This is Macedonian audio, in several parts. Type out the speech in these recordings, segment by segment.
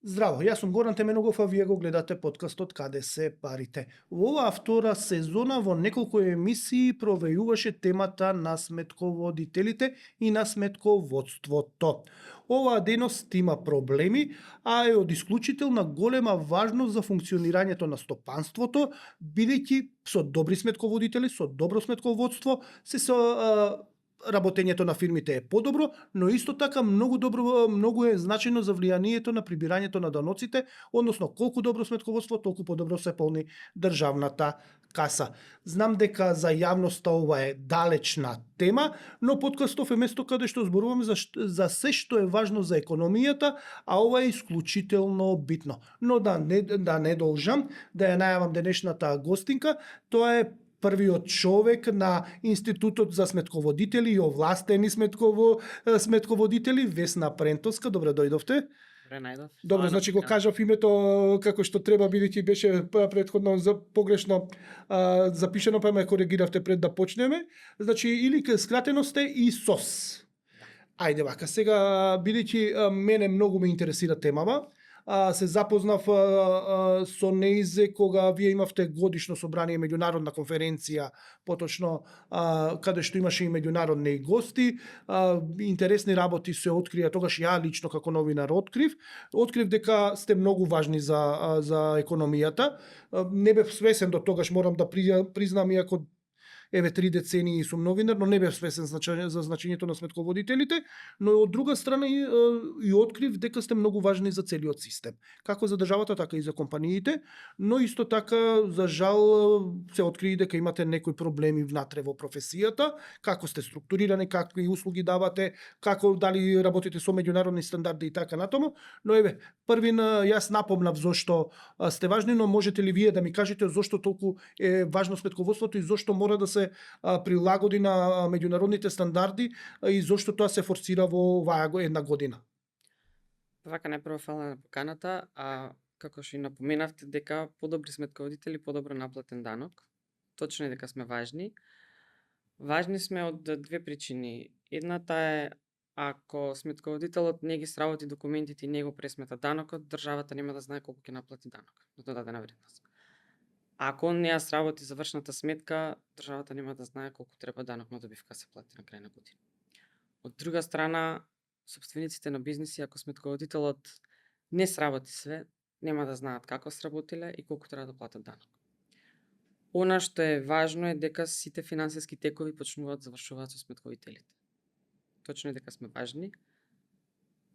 Здраво, јас сум Горан Теменогов, а вие го гледате подкастот Каде се парите. Во оваа втора сезона во неколку емисии провејуваше темата на сметководителите и на сметководството. Оваа дејност има проблеми, а е од исклучителна голема важност за функционирањето на стопанството, бидејќи со добри сметководители, со добро сметководство работењето на фирмите е подобро, но исто така многу е значајно за влијанието на прибирањето на даноците, односно колку добро сметководство, толку подобро се полни државната каса. Знам дека за јавноста ова е далечна тема, но подкастов е место каде што зборуваме за се што е важно за економијата, а ова е исклучително битно. Но да не должам да ја најавам денешната гостинка, тоа е првиот човек на Институтот за сметководители и овластени сметководители, Весна Прентовска. Добре дојдовте. Добре најдов. Добре, значи го кажав името како што треба, бидејќи беше претходно погрешно запишено, па ме коригиравте пред да почнеме. Значи, или скратено сте ИСОС. Ајде вака, сега бидејќи мене многу ме интересира темава, се запознав со неизе кога вие имавте годишно собрание, меѓународна конференција, поточно каде што имаше и меѓународни гости. Интересни работи се открија, тогаш ја лично како новинар открив дека сте многу важни за економијата. Не бев свесен до тогаш, морам да признам, иако 3 децении сум новинар, но не бев свесен за значењето на сметководителите, но од друга страна и открив дека сте многу важни за целиот систем, како за државата, така и за компаниите, но исто така за жал се откри дека имате некои проблеми внатре во професијата, како сте структурирани, какви услуги давате, дали работите со меѓународни стандарди и така натаму, но првин јас напомнав зошто сте важни, но можете ли вие да ми кажете зошто толку е важно сметководството и зошто мора да се прилагоди на меѓународните стандарди и зошто тоа се форсира во оваа една година? Вака најпрво фала на поканата, како што и напоменавте дека подобри сметководители, подобро наплатен данок. Точно е дека сме важни. Важни сме од две причини. Едната е, ако сметководителот не ги сработи документите и не го пресмета данокот, државата нема да знае колку ќе наплати данок на додадена вредност. Ако он не ја сработи завршната сметка, државата нема да знае колку треба данок на добивка се плати на крај на година. Од друга страна, собствениците на бизниси, ако сметководителот не сработи све, нема да знаат како сработиле и колку треба да платат данок. Она што е важно е дека сите финансиски текови почнуваат завршуваат со сметковителите. Точно е дека сме важни.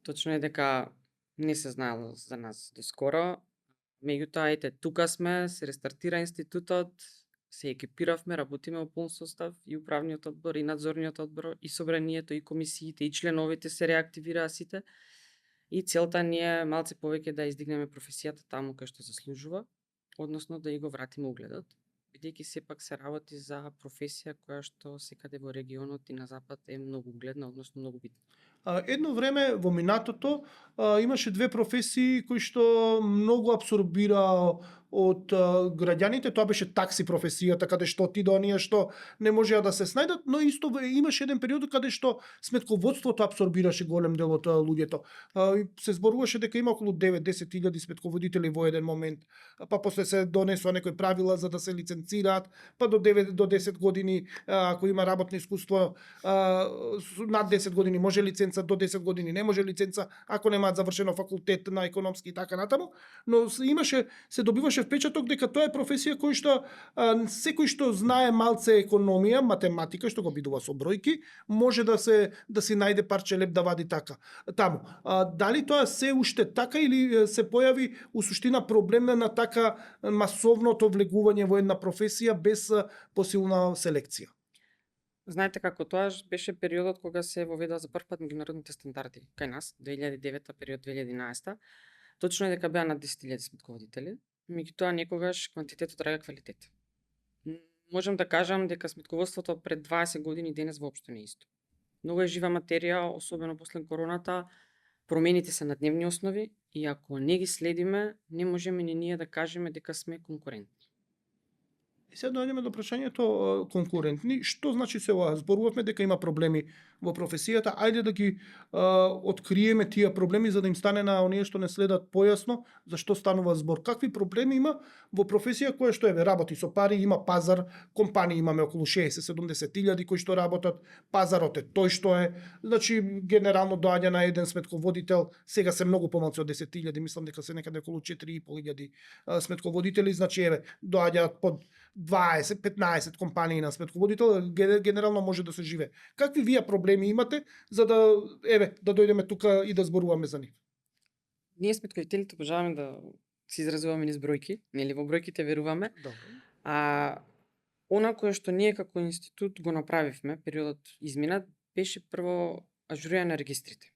Точно е дека не се знаело за нас до скоро. Меѓутоа, тука сме, се рестартира институтот, се екипиравме, работиме во полн состав, и управниот одбор, и надзорниот одбор, и собранието, и комисиите, и членовите се реактивираа сите. И целта ни е малце повеќе да издигнеме професијата таму кај што заслужува, односно да ја го вратиме угледот, бидејќи сепак се работи за професија која што секаде во регионот и на запад е многу угледна, односно многу битна. Едно време во минатото имаше две професии кои што многу абсорбира од граѓаните, тоа беше такси професијата, каде што ти до оние што не можеа да се снајдат, но исто имаше еден период каде што сметководството абсорбираше голем дел од луѓето. Се зборуваше дека има околу 9-10 илјади сметководители во еден момент, па после се донесоа некои правила за да се лиценцираат, па до 9 до 10 години ако има работно искуство над 10 години може лиценца, до 10 години не може лиценца ако немаат завршено факултет на економски и така натаму, но се добиваше впечаток дека тоа е професија кој што секој што знае малце економија, математика, што го бидува со бројки, може да си најде парче леп да вади таму. Дали тоа се уште така или се појави у суштина проблем на така масовното влегување во една професија без посилна селекција? Знаете како тоа беше периодот кога се воведоа за прв пат меѓународните стандарди кај нас, 2009 период 2011. Точно е дека беа над 10.000 сметководители, меѓутоа некогаш квантитетот рага квалитет. Можам да кажам дека сметководството пред 20 години денес воопшто не е исто. Многу е жива материја, особено после короната, промените се на дневни основи и ако не ги следиме, не можеме ни ние да кажеме дека сме конкурентни. И сега доаѓаме до прашањето конкурентни. Што значи се ова? Зборувавме дека има проблеми во професијата, ајде да ги откриеме тие проблеми за да им стане на оние што не следат појасно за што станува збор. Какви проблеми има во професија која што работи со пари, има пазар, компании имаме околу 60-70 илјади кои што работат, пазарот е тој што е. Значи генерално доаѓа на еден сметководител, сега се многу помалку од 10.000, мислам дека се некаде околу 4.500 сметководители, значи доаѓаат под 20-15 компании на сметководител, генерално може да се живе. Какви вие проблеми имате за да да дојдеме тука и да зборуваме за нив? Ние сметковителите обожаваме да се изразуваме низ бројки, нели во бројките веруваме. Добро. Она кое што ние како институт го направивме, периодот измина, беше прво ажурирање на регистрите.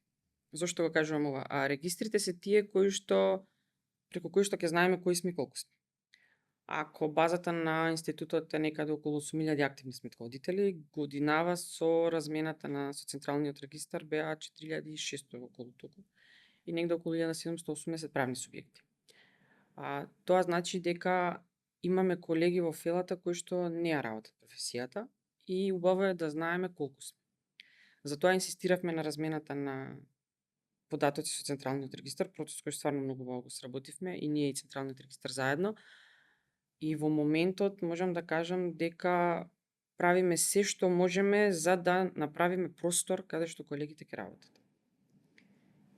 Зошто го кажувам ова? Регистрите се тие преку кои што ќе знаеме кои сме и колку сме. Ако базата на институтот е некаде околу 8.000 активни сметководители, годинава со размената со централниот регистар беа 4.600 околу толку и негде околу 1.780 правни субјекти. Тоа значи дека имаме колеги во фелата кои што не ја работат професијата и убаво е да знаеме колку сме. Затоа инсистиравме на размената на податоци со централниот регистар, процес кој стварно многу го сработивме и ние и централниот регистар заедно. И во моментот можам да кажам дека правиме се што можеме за да направиме простор каде што колегите ќе работат.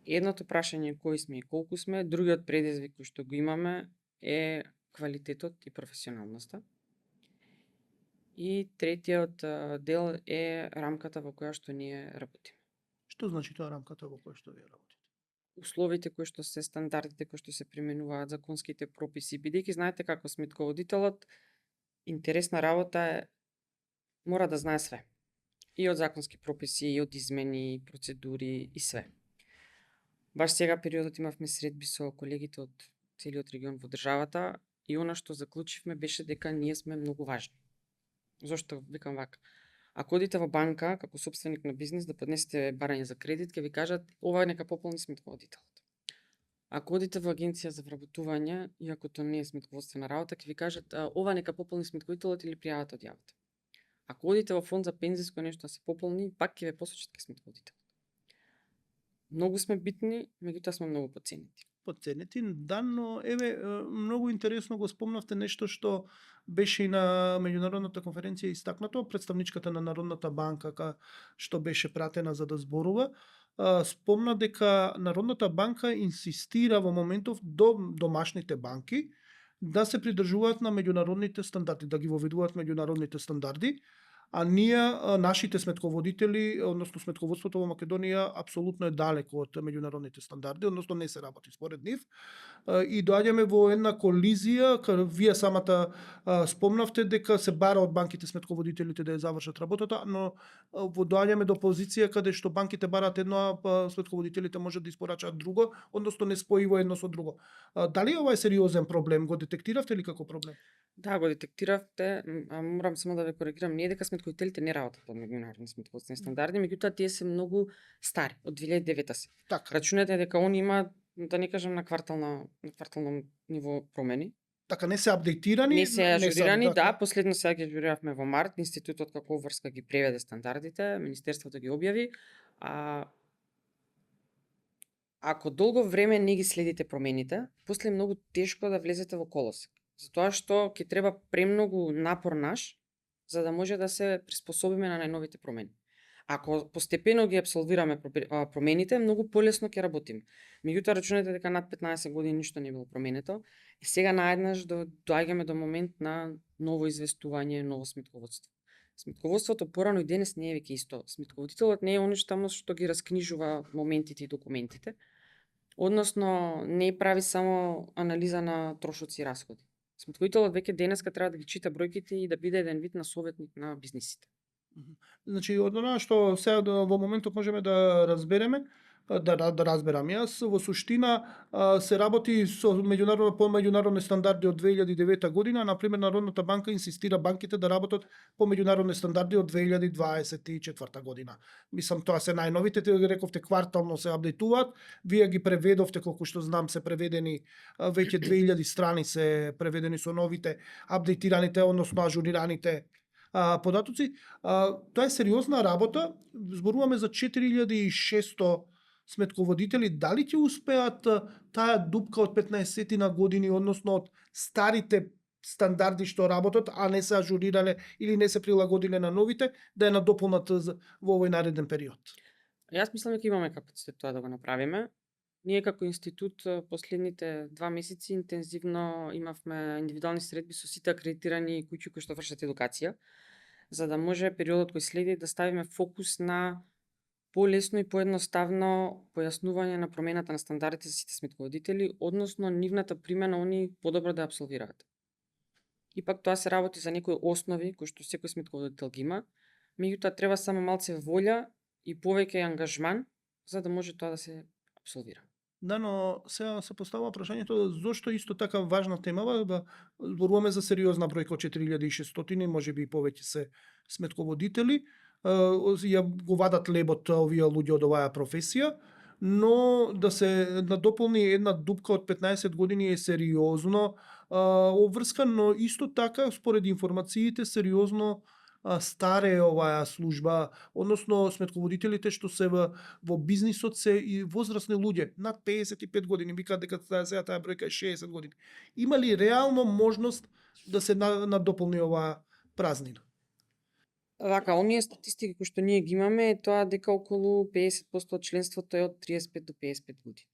Едното прашање е кои сме и колку сме, другиот предизвик кој што го имаме е квалитетот и професионалноста. И третиот дел е рамката во која што ние работиме. Што значи тоа рамката во која што вие работите? Условите кои што се стандардите кои што се применуваат, законските прописи, бидејќи знаете како сметководителот, интересна работа е мора да знае све. И од законски прописи, и од измени, процедури и све. Баш сега периодот имавме средби со колегите од целиот регион во државата и она што заклучивме беше дека ние сме многу важни. Зошто викам вака? Ако одите во банка како сопственик на бизнис да поднесете барање за кредит, ќе ви кажат ова нека пополни сметководителот. Ако одите во агенција за вработување, иако тоа не е сметководствена работа, ќе ви кажат ова нека пополни сметководителот или пријавата од јавата. Ако одите во фонд за пензиско нешто да се пополни, пак ќе ве посочат ке сметководителот. Многу сме битни, меѓутоа сме многу потценети. Потценети, да, но многу интересно го спомнавте нешто што беше и на меѓународната конференција истакнато, представничката на Народната банка што беше пратена за да зборува, спомна дека Народната банка инсистира во моментов до домашните банки да се придржуваат на меѓународните стандарди, да ги воведуваат меѓународните стандарди, а ние, нашите сметководители, односно сметководството во Македонија, апсолутно е далеко од меѓународните стандарди, односно не се работи според нив. И доаѓаме во една колизија, каде вие самата спомнавте дека се бара од банките сметководителите да ја завршат работата, но доаѓаме до позиција каде што банките бараат едно, а сметководителите можат да испорачаат друго, односно не споиво едно со друго. Дали ова е сериозен проблем? Го детектиравте ли како проблем? Да, го детектиравте, морам само да ве коригирам, не е дека сметковителите не работат по меѓународни сметководствени стандарди, меѓутоа тие се многу стари, од 2009 се. Така. Рачунете дека они има, да не кажам на квартално ниво промени. Така, не се апдейтирани, Не се ажурирани, така. да, последно сега ги ажуриравме во март, институтот како врска ги преведе стандардите, министерството ги објави, ако долго време не ги следите промените, после е многу тешко да влезете во колосек. Затоа што ќе треба премногу напор наш за да може да се приспособиме на најновите промени. Ако постепено ги абсолвираме промените, многу полесно ќе работиме. Меѓутоа рачунете дека над 15 години ништо не било променето и сега наеднаш доаѓаме до момент на ново известување, ново сметководство. Сметководството порано и денес не е веќе исто. Сметководителот не е оној што ги раскнижува моментите и документите, односно не прави само анализа на трошоци и расходи. Сметковителот веќе денеска треба да ги чита бројките и да биде еден вид на советник на бизнисите. Значи, од она што сега во моментот можеме да разбереме, да разберам јас, во суштина се работи со по меѓународни стандарди од 2009 година, например Народната банка инсистира банките да работат по меѓународни стандарди од 2024 година. Мислам тоа се најновите, рековте квартално се апдейтуваат, вие ги преведовте колку што знам се преведени веќе 2000 страни се преведени со новите апдейтираните, односно ажурираните податоци. Тоа е сериозна работа. Зборуваме за 4600 сметководители. Дали ќе успеат таа дупка од 15 на години, односно од старите стандарди што работат, а не се ажурирале или не се прилагодиле на новите, да ја надополнат во овој нареден период? Јас мислам дека имаме капацитет тоа да го направиме. Ние како институт последните 2 месеци интензивно имавме индивидуални средби со сите акредитирани куќи кои што вршат едукација, за да може периодот кој следи да ставиме фокус на полесно и поедноставно појаснување на промената на стандардите за сите сметководители, односно нивната примена они подобро да ја апсолвираат. Ипак тоа се работи за некои основи кои што секој сметководител ги има, меѓутоа треба само малце волја и повеќе ангажман за да може тоа да се апсолвира. Да, но сега се поставува прашањето зошто исто така важна тема, зборуваме за сериозна бројка од 4600, можеби и повеќе се сметководители, ја го вадат лебот овие луѓе од оваа професија, но да се надополни една дупка од 15 години е сериозно обврскан, но исто така според информациите сериозно старе е оваа служба, односно сметководителите што се во бизнисот се и возрастни луѓе, над 55 години, викаат дека сега таа бројка е 60 години. Има ли реално можност да се надополни оваа празнина? Вака, оние статистики кои што ние ги имаме е тоа дека околу 50% од членството е од 35 до 55 години.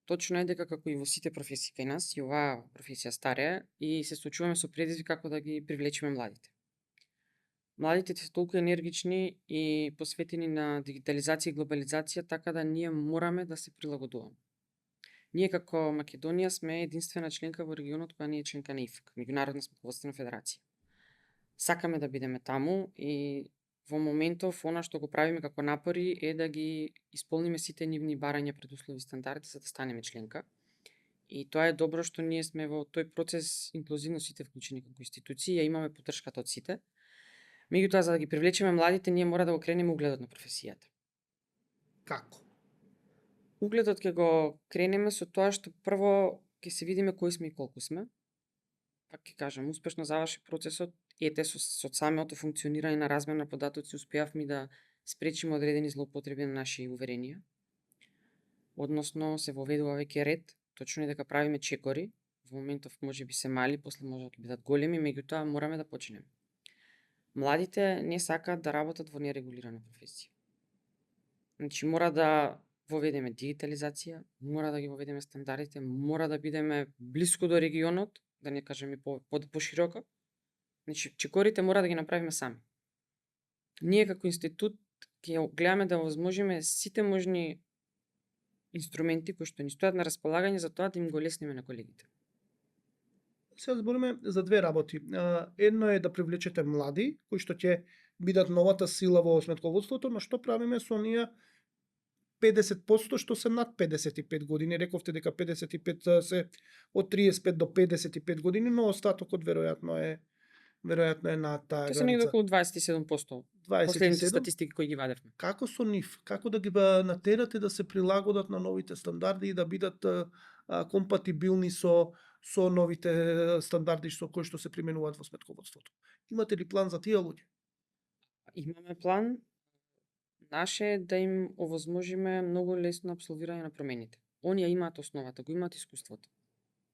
Точно е дека како и во сите професии кај нас, и оваа професија стареа и се соочуваме со предизвик како да ги привлечеме младите. Младите се толку енергични и посветени на дигитализација и глобализација, така да ние мораме да се прилагодуваме. Ние како Македонија сме единствена членка во регионот која не е членка на ИФК, Меѓународна сметководствена федерација. Сакаме да бидеме таму и во моментов она што го правиме како напори е да ги исполниме сите нивни барања, предуслови и стандарди за да станеме членка. И тоа е добро што ние сме во тој процес инклузивно сите вклучени како институции, ја имаме поддршката од сите. Меѓутоа, за да ги привлечеме младите, ние мора да го кренеме угледот на професијата. Како? Угледот ќе го кренеме со тоа што прво ќе се видиме кои сме и колку сме. Пак ќе кажам, успешно заврши процесот, ете со самото функционирање на размена на податоци успеавме да спречиме одредени злоупотреби на наши уверенија. Односно се воведува веќе ред, точно е дека правиме чекори, во моментов можеби се мали, после може да бидат големи, меѓутоа мораме да почнеме. Младите не сакаат да работат во нерегулирана професија. Значи мора да воведеме дигитализација, мора да ги воведеме стандардите, мора да бидеме блиску до регионот, да не кажеме пошироко. Значи чекорите мора да ги направиме сами. Ние како институт ќе гледаме да возможиме сите можни инструменти кои што ни стојат на располагање за тоа да им го лесниме на колегите. Сега збориме за две работи. Едно е да привлечете млади, кои што ќе бидат новата сила во сметководството, но што правиме со оние 50% што се над 55 години? Рековте дека 55 се од 35 до 55 години, но остатокот веројатно е над таа Тоа се негде граница. околу 27%. Последните 27. статистики кои ги вадевме. Како со нив? Како да ги натерате да се прилагодат на новите стандарди и да бидат компатибилни со новите стандарди со кои што се применуваат во сметководството? Имате ли план за тие луѓе? Имаме план. Наше е да им овозможиме многу лесно апсолвирање на промените. Оние имаат основата, го имаат искуството.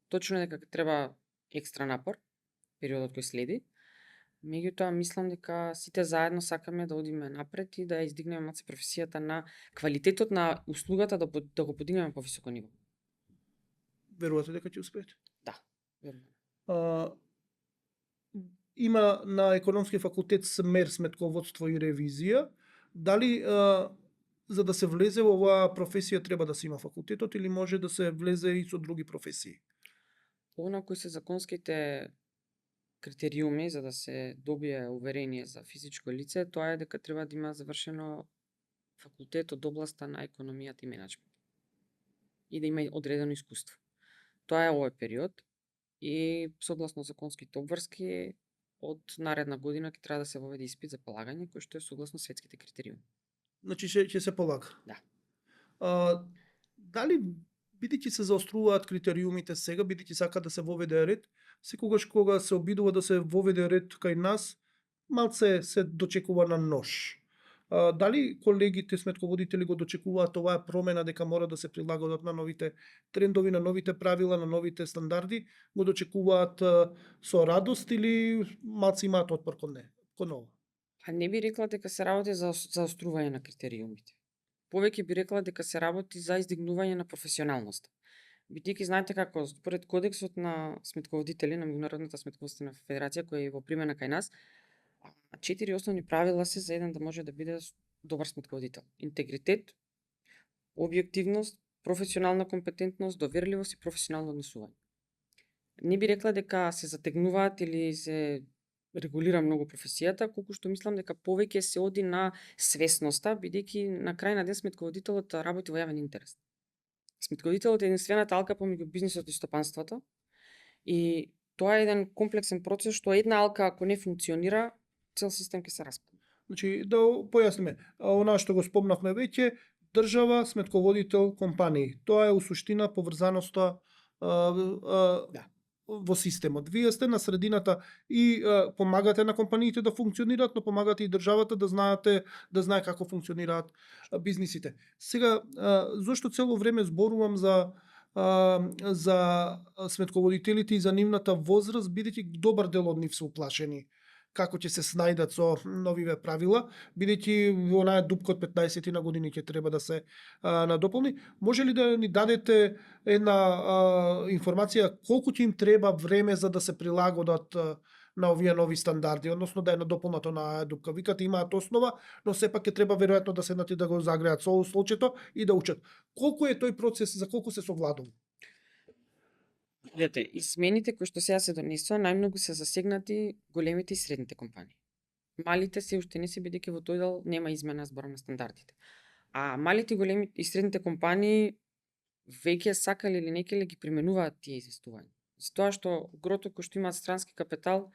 Точно е дека треба екстра напор, периодот кој следи. Меѓутоа, мислам дека сите заедно сакаме да одиме напред и да ја издигнеме малце професијата на квалитетот на услугата да го подигнеме по високо ниво. Верувате дека ќе успеете? Да, верувам. Има на економски факултет смер сметководство и ревизија. Дали за да се влезе во оваа професија треба да се има факултетот или може да се влезе и со други професии? Она кои се законските критериуми за да се добие уверение за физичко лице, тоа е дека треба да има завршено факултет од областа на економијата и менаџмент. И да има одредено искуство. Тоа е овој период и согласно законските обврски од наредна година ќе треба да се воведе испит за полагање кој што е согласно светските критериуми. Значи ќе се полага. Да. Дали бидејќи се заоструваат критериумите сега, бидејќи сака да се воведе ред, секогаш кога се обидува да се воведе ред кај нас, малце се дочекува на нож. Дали колегите сметководители го дочекуваат оваа промена дека мора да се прилагодат на новите трендови, на новите правила, на новите стандарди, го дочекуваат со радост или малце имаат отпор кон ова? А не би рекла дека се работи за заострување на критериумите. Повеќе би рекла дека се работи за издигнување на професионалноста. Бидејќи знаете како според кодексот на сметководители на Меѓународната сметководствена федерација која е во примена кај нас, 4 основни правила се за еден да може да биде добар сметководител. Интегритет, објективност, професионална компетентност, доверливост и професионално однесување. Не би рекла дека се затегнуваат или се регулира многу професијата, колку што мислам дека повеќе се оди на свесноста, бидејќи на крај на ден сметководителот работи во јавен интерес. Сметководителот е единствената алка помеѓу бизнисот и стопанството и тоа е еден комплексен процес што една алка ако не функционира, цел систем ќе се распадне. Значи, да појасниме, она што го спомнавме веќе, држава, сметководител, компании. Тоа е у суштина поврзаноста во системот. Вие сте на средината и помагате на компаниите да функционираат, но помагате и државата да знае како функционираат бизнисите. Сега, зошто цело време зборувам за сметководителите и за нивната возраст, бидејќи добар дел од нив се уплашени како ќе се снајдат со новиве правила, бидејќи во онаа дупка од 15 на години ќе треба да се надополни. Може ли да ни дадете една информација колку ќе им треба време за да се прилагодат на овие нови стандарди, односно да е надополнато на дупка? Викате имаат основа, но сепак ќе треба веројатно да седнат и да го загреат со столчето и да учат. Колку е тој процес, за колку се совладува? Гледате, измените кои што сега се донесоа, најмногу се засегнати големите и средните компании. Малите се уште не се, бидејќи во тој дел нема измена зборам на стандардите. А малите и големи и средните компании веќе сакале или некеле ги применуваат тие известувања. Затоа што грото кои што имаат странски капитал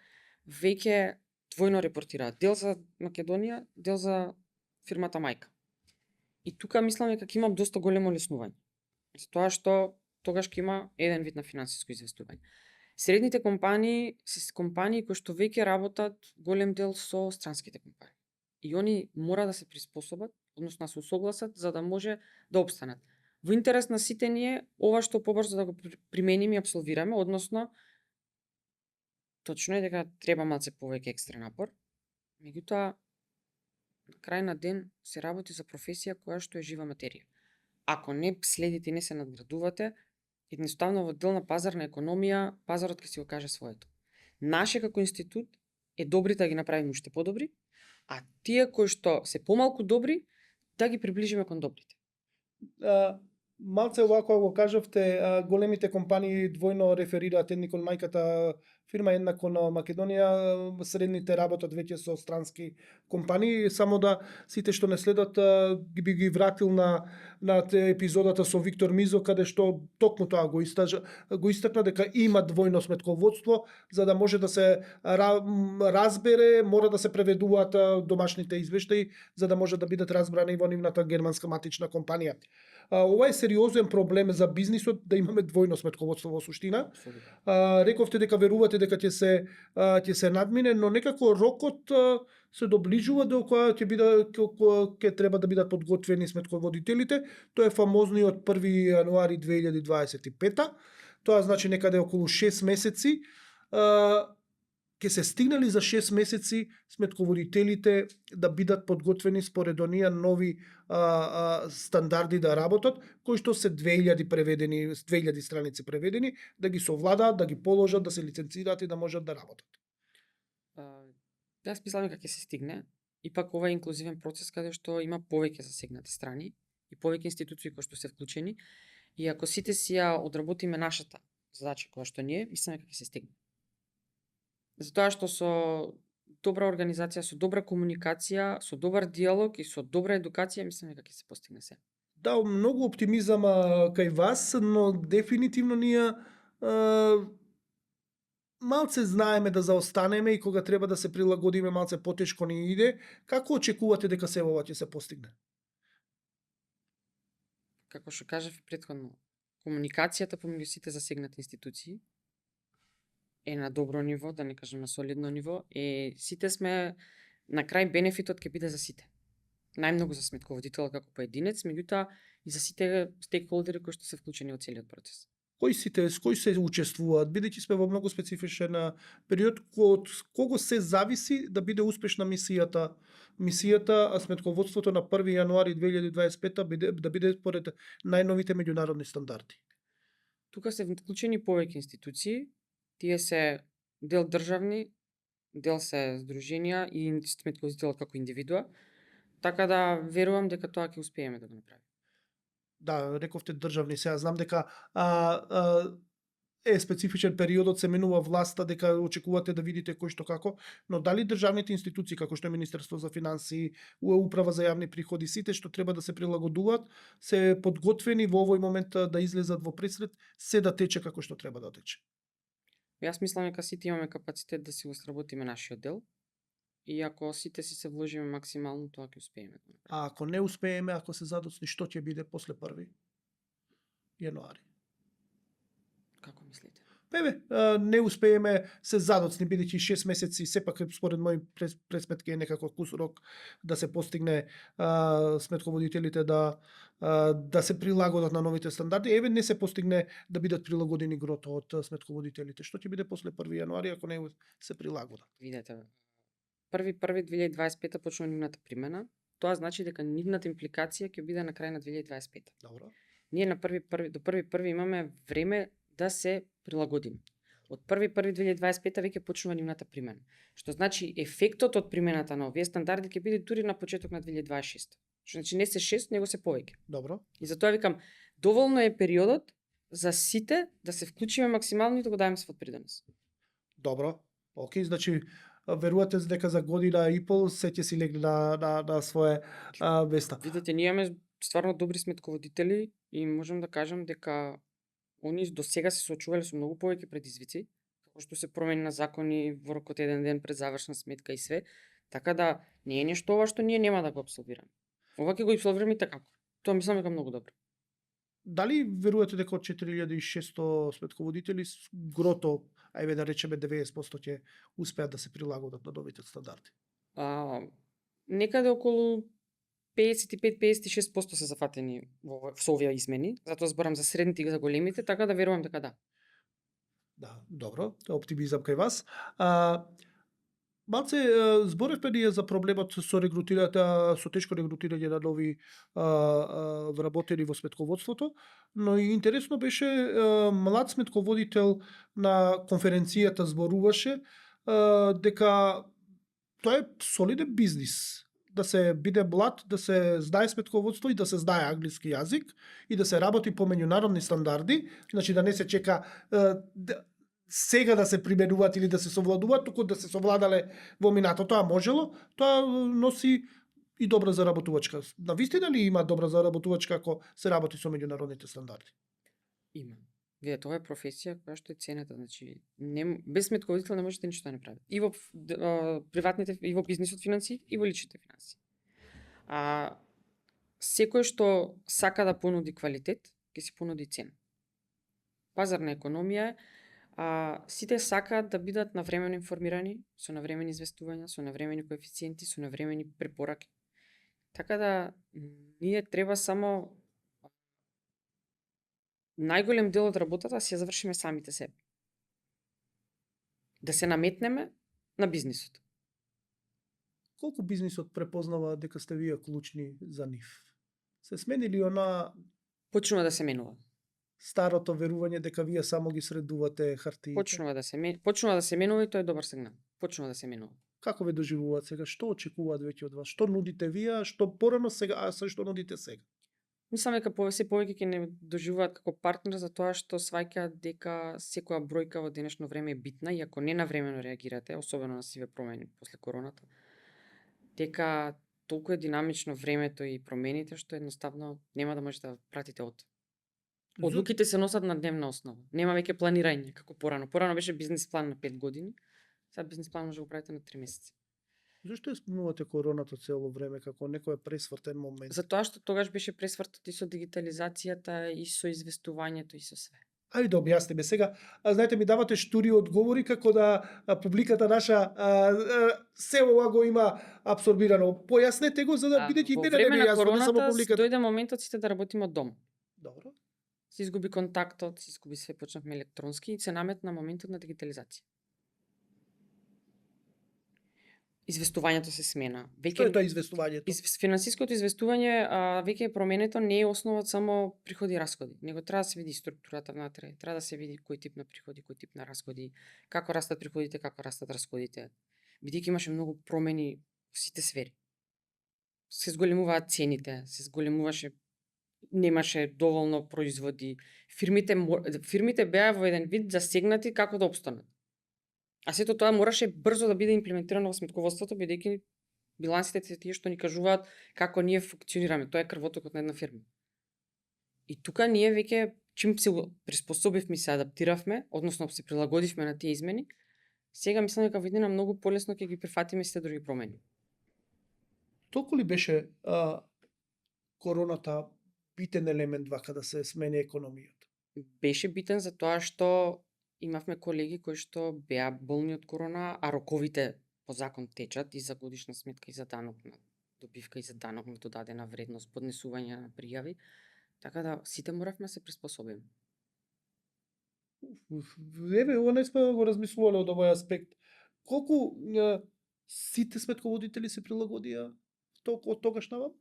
веќе двојно репортираат. Дел за Македонија, дел за фирмата мајка. И тука мислам дека ќе има доста големо леснување. Затоа што тогаш ќе има еден вид на финансиско известување. Средните компании се компании кои што веќе работат голем дел со странските компании. И они мора да се приспособат, односно да се усогласат за да може да опстанат. Во интерес на сите ние ова што побрзо да го примениме и апсолвираме, односно точно е дека треба малце повеќе екстра напор. Меѓутоа на крај на ден се работи за професија која што е жива материја. Ако не следите и не се надградувате, едноставно во дел на пазарна економија, пазарот ќе си го каже своето. Наше како институт е добрите да ги направиме уште подобри, а тие кои што се помалку добри, да ги приближиме кон добрите. Малце овако го кажавте, големите компании двојно реферираат едни кон мајката фирма, една кон Македонија, средните работат веќе со странски компании. Само да сите што не следат би ги вратил на епизодата со Виктор Мизо, каде што токму тоа го истакна дека има двојно сметководство, за да може да се разбере, мора да се преведуваат домашните извештаи, за да може да бидат разбрани во нивната германска матична компанија. Ова е сериозен проблем за бизнисот, да имаме двојно сметководство во суштина. Рековте дека верувате дека ќе се надмине, но некако рокот се доближува до која ќе треба да бидат подготвени сметководителите. Тоа е фамозниот 1 јануари 2025. Тоа значи некаде околу 6 месеци. Ќе се стигнали за 6 месеци сметководителите да бидат подготвени според оние нови стандарди да работат, кои што се 2000 преведени, 2000 страници преведени, да ги совладаат, да ги положат, да се лиценцираат и да можат да работат. Јас мислам дека ќе се стигне. Ипак ова е инклузивен процес каде што има повеќе засегнати страни и повеќе институции кои што се вклучени. И ако сите си ја одработиме нашата задача која што ние, мислам дека ќе се стигне. Затоа што со добра организација, со добра комуникација, со добар диалог и со добра едукација, мислам дека ќе се постигне се. Да, многу оптимизам кај вас, но дефинитивно ние малце знаеме да заостанеме и кога треба да се прилагодиме малце потешко ни иде. Како очекувате дека се ова ќе се постигне? Како што кажав и претходно, комуникацијата помеѓу сите засегнати институции, е на добро ниво, да не кажам на солидно ниво, сите сме на крај бенефитот ќе биде за сите. Најмногу за сметководителот како поединец, меѓутоа и за сите стейкхолдери кои што се вклучени во целиот процес. Кои се учествуваат, бидејќи сме во многу специфичен период, од кого се зависи да биде успешна мисијата, а сметководството на 1 јануари 2025 да биде според најновите меѓународни стандарди. Тука се вклучени повеќе институции, тие се дел државни, дел се здруженија и сметководителот како индивидуа, така да верувам дека тоа ќе успееме да го направиме. Да, рековте државни, сега знам дека е специфичен периодот, се менува власта, дека очекувате да видите кој што како, но дали државните институции како што е Министерство за финансии, Управа за јавни приходи, сите што треба да се прилагодуваат, се подготвени во овој момент да излезат во пресред, се да тече како што треба да тече. Јас мислам дека сите имаме капацитет да си го сработиме нашиот дел и ако сите си се вложиме максимално, тоа ќе успееме да направиме. А ако не успееме, ако се задоцни, што ќе биде после 1 јануари? Како мислите? Не успееме, се задоцни, бидејќи 6 месеци, сепак според мои пресметки е некако рок да се постигне сметководителите да се прилагодат на новите стандарди. Не се постигне да бидат прилагодени грото од сметководителите. Што ќе биде после 1 јануари ако не се прилагодат? Видете, 1.1.2025 почнува нивната примена. Тоа значи дека нивната импликација ќе биде на крај на 2025. Добро. Ние до 1.1 имаме време да се прилагодиме. Од 1.1.2025 веќе почнува нивната примена. Што значи ефектот од примената на овие стандарди ќе биде дури на почеток на 2026. Што значи не се 6, него се повеќе. Добро. И затоа викам, доволно е периодот за сите да се вклучиме максимално и да го дадеме свой придонес. Добро. Океј, значи верувате дека за година и пол се ќе си легне на свое место. Видете, ние имаме стварно добри сметководители и можам да кажам дека они до сега се соочувале со многу повеќе предизвици, како што се промени на закони во рокот еден ден пред завршна сметка и све, така да не е нешто ова што ние нема да го апсолвираме. Ова ќе го апсолвираме и така. Тоа мислам дека многу добро. Дали верувате дека од 4600 сметководители грото, ајде да речеме 90% ќе успеат да се прилагодат на новите стандарди? Некаде околу 55-56% се зафатени со овие измени, затоа зборам за средните и за големите, така да верувам дека да. Да, добро, оптимизам кај вас. Малце зборевме ние за проблемот со регрутирање, со тешко регрутирање на нови вработени во сметководството, но и интересно беше млад сметководител на конференцијата зборуваше дека тоа е солиден бизнис. Да се биде млад, да се знае сметководство и да се знае англиски јазик и да се работи по меѓународни стандарди, значи да не се чека сега да се применуваат или да се совладуваат, туку да се совладале во минато. Тоа можело, тоа носи и добра заработувачка. Навистина ли има добра заработувачка ако се работи со меѓународните стандарди? Има. Видете, тоа е професија која што е цената, значи без сметководител не можете ништо да не правите. И во приватните, и во бизнисот финансии, и во личните финансии. Секој што сака да понуди квалитет, ќе си понуди цена. Пазарна економија е, сите сакаат да бидат навремено информирани, со навремени известувања, со навремени коефициенти, со навремени препораки. Така да ние треба само најголем дел од работата си ја завршиме самите себе. Да се наметнеме на бизнисот. Колку бизнисот препознава дека сте вие клучни за нив? Се смени ли она Почнува да се менува. старото верување дека вие само ги средувате хартиите? Почнува да се менува и тоа е добар сигнал. Почнува да се менува. Како ве доживуваат сега? Што очекуваат веќе од вас? Што нудите вие, што порано сега, а што нудите сега? Мислам дека се повеќе ќе не доживуваат како партнер за тоа што сваќаат дека секоја бројка во денешно време е битна и ако не навремено реагирате, особено на сиве промени после короната, дека толку е динамично времето и промените што едноставно нема да можете да пратите од. Одлуките се носат на дневна основа. Нема веќе планирање како порано. Порано беше бизнис план на 5 години, сега бизнис план може да го правите на 3 месеци. Зошто ја спомнувате короната цело време како некој пресвртен момент? Затоа што тогаш беше пресвртот и со дигитализацијата, и со известувањето, и со све. Ајде да објасниме сега. Знаете, ми давате штури одговори како да публиката наша се ова го има абсорбирано. Појаснете го за да бидејќи и Во мене не време ми на е јасно, не само короната публиката. дојде моментот сите да работиме од дом. Добро. Се изгуби контактот, се изгуби све, почнавме електронски и се наметна моментот на дигитализација. Известувањето се смена. Што е тоа известувањето? Финансиското известување веќе е променето, не е основа само приходи и расходи, него треба да се види структурата внатре, треба да се види кој тип на приходи, кој тип на расходи, како растат приходите, како растат расходите. Бидејќи имаше многу промени во сите сфери. Се зголемуваат цените, се зголемуваше, немаше доволно производи. Фирмите беа во еден вид засегнати како да опстанат. А сето тоа мораше брзо да биде имплементирано во сметководството, бидејќи билансите се тие што ни кажуваат како ние функционираме. Тоа е крвотокот на една фирма. И тука ние веќе чим се приспособивме и се адаптиравме, односно се прилагодивме на тие измени, сега мислам дека во иднина многу полесно ќе ги прифатиме сите други промени. Толку ли беше короната битен елемент вака да се смени економијата? Беше битен за тоа што имавме колеги кои што беа болни од корона, а роковите по закон течат и за годишна сметка и за данок на добивка и за данок на додадена вредност, поднесување на пријави, така да сите моравме да се приспособиме. Еве, ова не сме го размислувале од овој аспект. Колку сите сметководители се прилагодија толку од тогаш навам?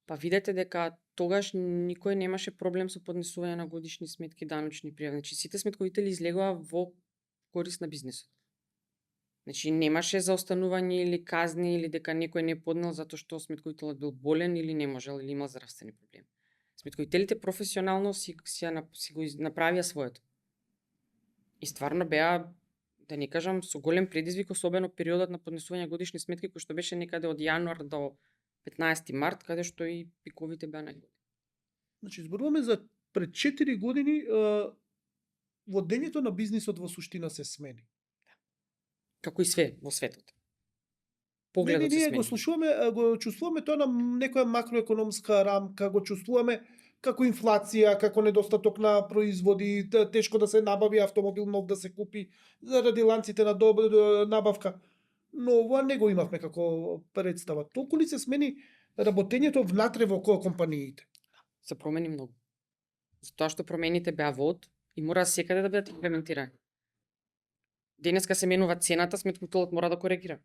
Па видете дека тогаш никој немаше проблем со поднесување на годишни сметки, даночни пријави. Значи сите сметководители излегоа во корист на бизнисот. Значи немаше заостанување или казни или дека некој не поднел затоа што сметковителот бил болен или не можел или имал здравствени проблеми. Сметковителите професионално си го направија своето. И стварно беа, да не кажам, со голем предизвик, особено периодот на поднесување годишни сметки, кој што беше некаде од јануар до 15 март, каде што и пиковите беа најголеми. Значи, зборуваме за пред 4 години водењето на бизнисот во суштина се смени. Како и све во светот. Не, Погледот се ние смени. го слушуваме, го чувствуваме тоа на некоја макроекономска рамка, го чувствуваме како инфлација, како недостаток на производи, тешко да се набави автомобил нов да се купи заради ланците на набавка. Но ова не го имавме како представа. Толку ли се смени работењето внатре во компаниите? Се промени многу. Затоа што промените беа вод и мора секаде да бидат имплементирани. Денеска се менува цената, сметковителот мора да коригира.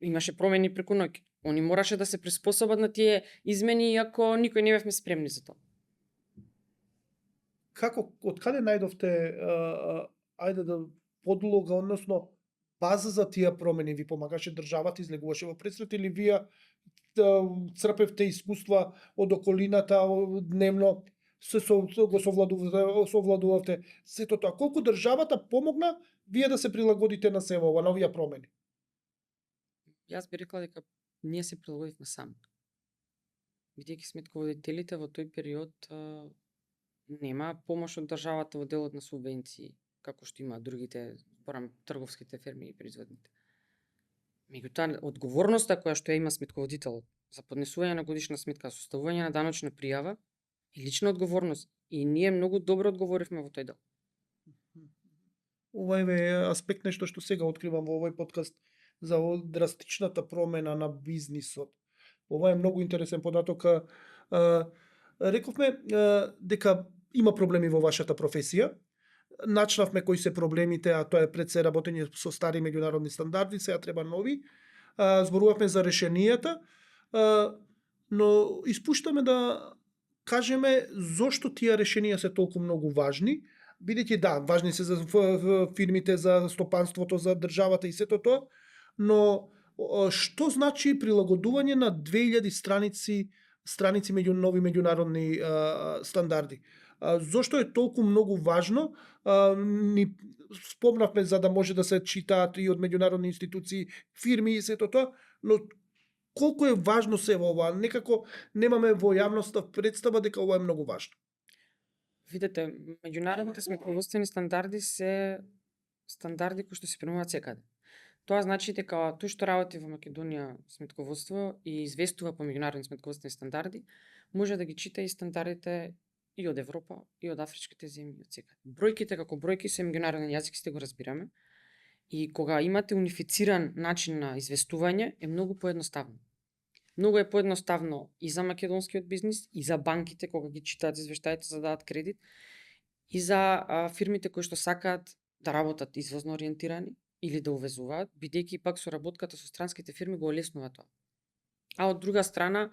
Имаше промени преку ноќ. Они мораше да се приспособат на тие измени, иако никој не бевме спремни за тоа. Како, од каде најдовте, ајде да подлога, односно база за тие промени? Ви помагаше државата, излегуваше во пресрет или вие црпевте искуства од околината дневно, го совладувавте сето тоа? Колку државата помогна вие да се прилагодите на себе ова, на овие промени? Јас би рекла дека ние се прилагодивме сами. Бидејќи сметководителите во тој период нема помош од државата во делот на субвенции, како што има другите, трговските фирми и производните. Меѓутоа, одговорноста која што ја има сметководителот за поднесување на годишна сметка, составување на даночна пријава, е лична одговорност. И ние многу добро одговоривме во тој дел. Ова е аспект нешто што сега откривам во овој подкаст за драстичната промена на бизнисот. Ова е многу интересен податок. Рековме дека има проблеми во вашата професија. Начнавме кои се проблемите, а тоа е пред се работење со стари меѓународни стандарди, сега треба нови. Зборувавме за решенијата, но испуштаме да кажеме зошто тие решенија се толку многу важни, бидејќи да, важни се за фирмите, за стопанството, за државата и сето тоа, но што значи прилагодување на 2000 страници нови меѓународни стандарди? Зошто е толку многу важно? Ни спомнавме за да може да се читаат и од меѓународни институции, фирми и сето тоа, но колку е важно се во ова? Некако немаме во јавноста представа дека ова е многу важно. Видете, меѓународните сметководствени стандарди се стандарди кои што се применуваат секаде. Тоа значи дека тој што работи во Македонија сметководство и известува по меѓународни сметководствени стандарди, може да ги чита и стандардите и од Европа, и од афричките земји, од секаде. Бројките како бројки се меѓународен јазик, сте го разбираме. И кога имате унифициран начин на известување, е многу поедноставно. Многу е поедноставно и за македонскиот бизнис, и за банките кога ги читаат извештаите за да дадат кредит, и за фирмите кои што сакаат да работат извозно ориентирани или да увезуваат, бидејќи пак соработката со странските фирми го олеснува тоа. А од друга страна,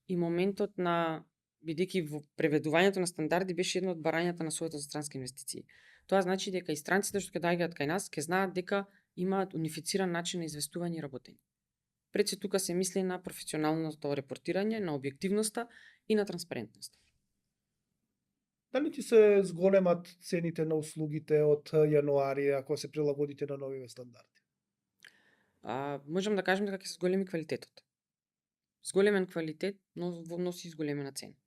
и моментот на, бидејќи во преведувањето на стандарди беше едно од барањата на Советот за странски инвестиции. Тоа значи дека и странците што ќе доаѓаат кај нас, ќе знаат дека имаат унифициран начин на известување и работење. Пред се тука се мисли на професионалното репортирање, на објективноста и на транспарентноста. Дали ти се зголемат цените на услугите од јануари ако се прилагодите на новиве стандарди? Можам да кажем дека ќе се зголеми квалитетот. Зголемен квалитет носи зголемена цена.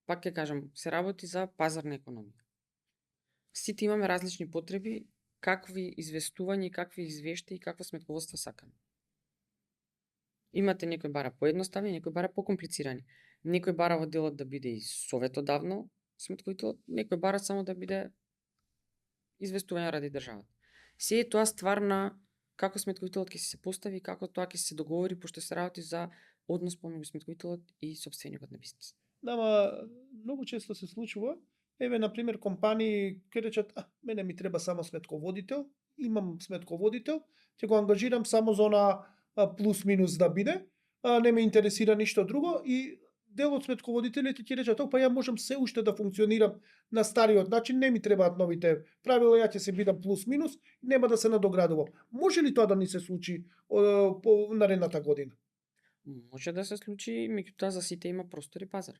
Пак ќе кажам, се работи за пазарна економија. Сите имаме различни потреби, какви известувања и какви извештаи и какво сметководство сакаме. Имате некој бара поедноставни, некој бара покомплицирани. Некој бара во делот да биде и советодавно сметковителот, некој бара само да биде известување ради државата. Се е тоа ствар на како сметковителот ќе се постави, како тоа ќе се договори, пошто се работи за однос помеѓу сметковителот и сопственикот на бизнис. Нама многу често се случува, еве на пример компании ќе речат, мене ми треба само сметководител, имам сметководител, ќе го ангажирам само за она плюс минус да биде, не ме интересира ништо друго и дел од сметководителите ќе речат, па ја можам се уште да функционирам на стариот начин, не ми требаат новите правила, ја ќе се бидам плюс минус, нема да се надоградувам. Може ли тоа да ни се случи по наредната година? Може да се случи, меѓутоа за сите има простор и пазар.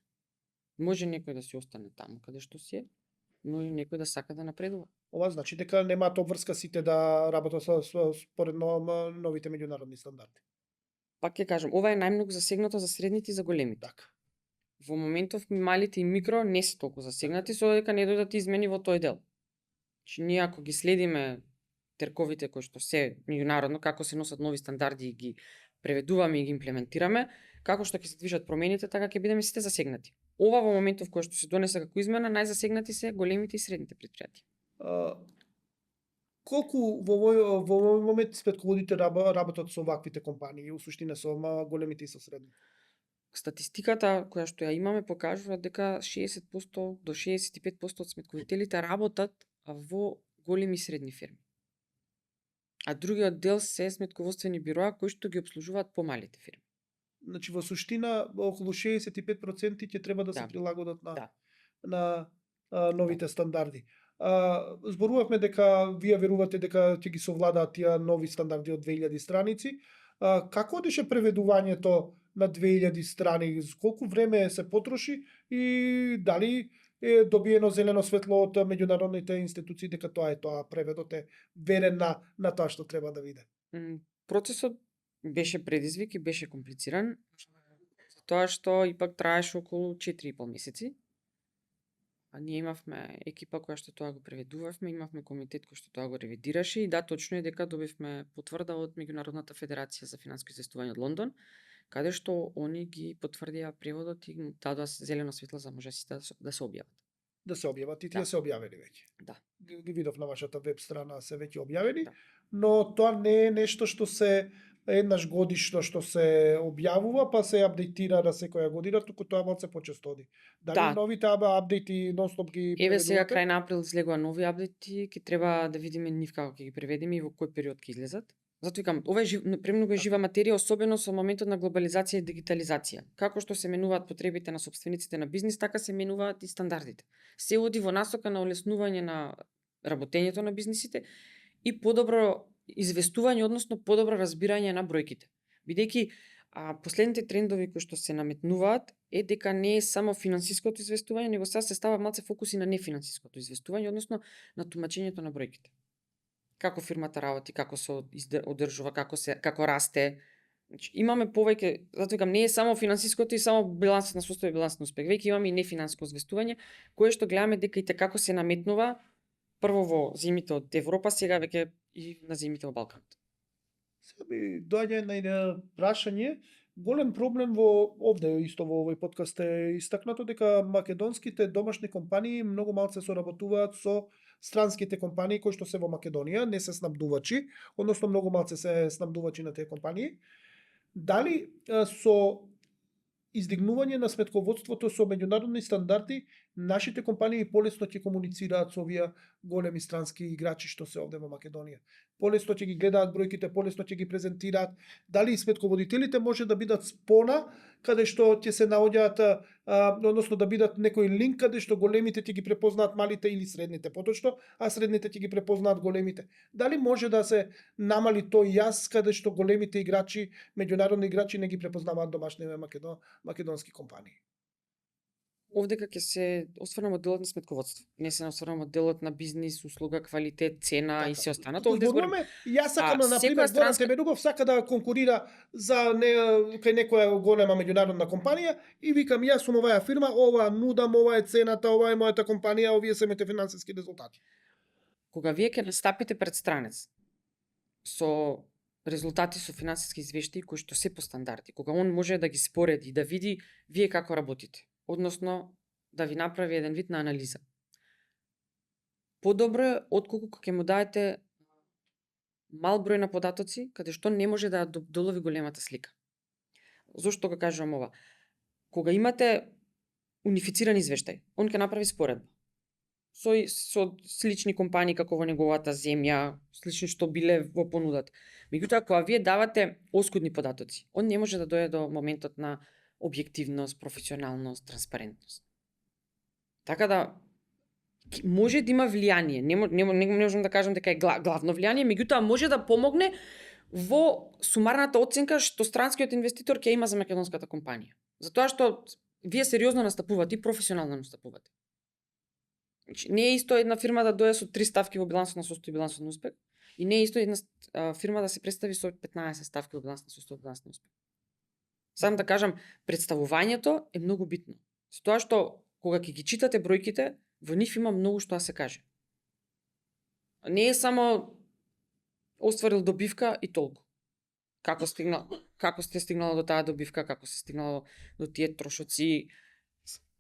Може некој да си остане таму каде што си е, но и некој да сака да напредува. Ова значи дека немаат обврска сите да работат според новите меѓународни стандарди. Пак ќе кажам, ова е најмногу засегнато за средните и за големите. Така. Во моментов малите и микро не се толку засегнати, со дека не дојдат измени во тој дел. Значи ние ако ги следиме терковите кои што се меѓународно, како се носат нови стандарди и ги преведуваме и ги имплементираме, како што ќе се движат промените, така ќе бидеме сите засегнати. Ова во моментов кој што се донесе како измена, најзасегнати се големите и средните претпријатија. Колку во овој момент сметководите работат со ваквите компании, у суштина со големите и со средните? Статистиката која што ја имаме покажува дека 60% до 65% од сметковителите работат во големи и средни фирми. А другиот дел се сметководствени бироа кои што ги обслужуваат помалите фирми. Значи во суштина околу 65% ќе треба да се прилагодат на новите стандарди. Зборувавме дека вие верувате дека ќе ги совладаат тие нови стандарди од 2000 страници. Како одеше преведувањето на 2000 страни? Колку време се потроши и дали е добиено зелено светло од меѓународните институции дека тоа преведот е верен на тоа што треба да биде? Процесот беше предизвик и беше комплициран, тоа што ипак траеше околу 4,5 месеци. А ние имавме екипа која што тоа го преведувавме, имавме комитет кој што тоа го ревидираше и точно е дека добивме потврда од Меѓународната федерација за финансиско известување од Лондон, каде што они ги потврдија преводот и дадоа зелено светло за може да се објават. Да се објават и тие се објавени веќе. Да. Ги видов на вашата веб страна се веќе објавени, но тоа не е нешто што се еднаш годишно што се објавува, па се апдейтира на секоја година, туку тоа малце почесто оди. Дали новите апдејти нонстоп ги преведувате? Еве сега крај на април излегува нови апдејти, ќе треба да видиме нив како ќе ги преведеме и во кој период ќе излезат. Затоа викам, ова е премногу е жива материја, особено со моментот на глобализација и дигитализација. Како што се менуваат потребите на сопствениците на бизнис, така се менуваат и стандардите. Се оди во насока на олеснување на работењето на бизнисите и подобро известување, односно подобро разбирање на бројките. Бидејќи последните трендови кои што се наметнуваат е дека не е само финансиското известување, него сега се става малце фокус и на нефинансиското известување, односно на тумачењето на бројките. Како фирмата работи, како се одржува, како расте. Значи, имаме повеќе, затоа викам, не е само финансиското и само билансот на состојба и билансот на успех, веќе имаме и нефинансиско известување, кое што гледаме дека и како се наметнува прво во земјите од Европа, сега веќе и на земјите во Балканот. Сега би доаѓа на прашање, Голем проблем во овде исто во овој подкаст е истакнато дека македонските домашни компании многу малце соработуваат со странските компании кои што се во Македонија, не се снабдувачи, односно многу малце се снабдувачи на тие компании. Дали со издигнување на сметководството со меѓународни стандарди, нашите компании полесно ќе комуницираат со овие големи странски играчи што се овде во Македонија. Полесно ќе ги гледаат бројките, полесно ќе ги презентираат. Дали и сметководителите може да бидат спона каде што ќе се наоѓаат, односно да бидат некој линк каде што големите ќе ги препознаат малите или средните поточно, а средните ќе ги препознаат големите. Дали може да се намали тој јас каде што големите играчи, меѓународни играчи не ги препознаваат домашните македонски компании? Овдека ќе се осврнам од делот на сметководство. Не се осврнам од делот на бизнис, услуга, квалитет, цена и се останато. Овде зборам Зборуваме, јас сакам на секоја пример Горан странска- Тебедугов сака да конкурира за кај некоја голема меѓународна компанија и викам јас сум оваа фирма, ова нудам, ова е цената, ова е мојата компанија, овие се моите финансиски резултати. Кога вие ќе настапите пред странец со резултати со финансиски извештаи кои што се по стандарди, кога он може да ги спореди, да види вие како работите, односно да ви направи еден вид на анализа. Подобро е отколку кога ќе му дадете мал број на податоци, каде што не може да ја долови големата слика. Зошто го кажувам ова? Кога имате унифициран извештај, он ќе направи споредба со слични компании како во неговата земја, слични што биле во понудата. Меѓутоа, кога вие давате оскудни податоци, он не може да дојде до моментот на објективност, професионалност, транспарентност. Така да може да има влијание, не можам да кажам дека е главно влијание, меѓутоа може да помогне во сумарната оценка што странскиот инвеститор ќе има за македонската компанија. Затоа што вие сериозно настапувате и професионално настапувате. Значи, не е исто една фирма да дојде со 3 ставки во билансот на состој и билансот на успех, и не е исто една фирма да се представи со 15 ставки во билансот на состој и билансот на успех. Сам да кажам, представувањето е многу битно. Затоа што кога ќе ги читате бројките, во нив има многу што да се каже. Не е само остварил добивка и толку. Како сте стигнало до таа добивка, како се стигнало до тие трошоци,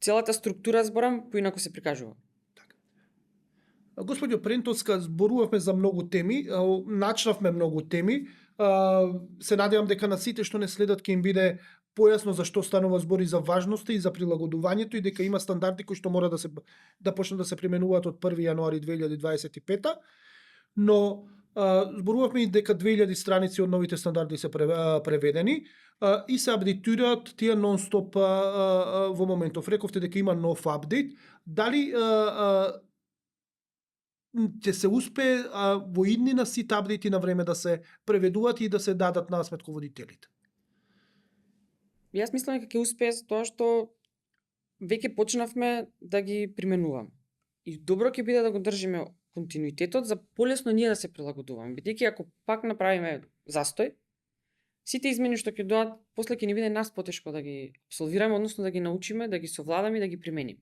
целата структура зборам поинаку се прикажува. Господјо Прентоска, зборувавме за многу теми, начнавме многу теми. Се надевам дека на сите што не следат ќе им биде појасно за што станува збори за важноста и за прилагодувањето и дека има стандарди кои што мора да почнат да се применуваат од 1 јануари 2025, но зборувавме и дека 2000 страници од новите стандарди се преведени и се апдейтираат тие нон-стоп во моментов. Рековте дека има нов апдейт. Дали ќе се успее во иднина сите апдејти на време да се преведуваат и да се дадат на сметководителите? Јас мислам дека ќе успее тоа што веќе почнавме да ги применуваме. И добро ќе биде да го држиме континуитетот за полесно ние да се прилагодуваме. Бидејќи ако пак направиме застој, сите измени што ќе дојдат, после ќе ни биде нас потешко да ги апсолвираме, односно да ги научиме, да ги совладаме и да ги примениме.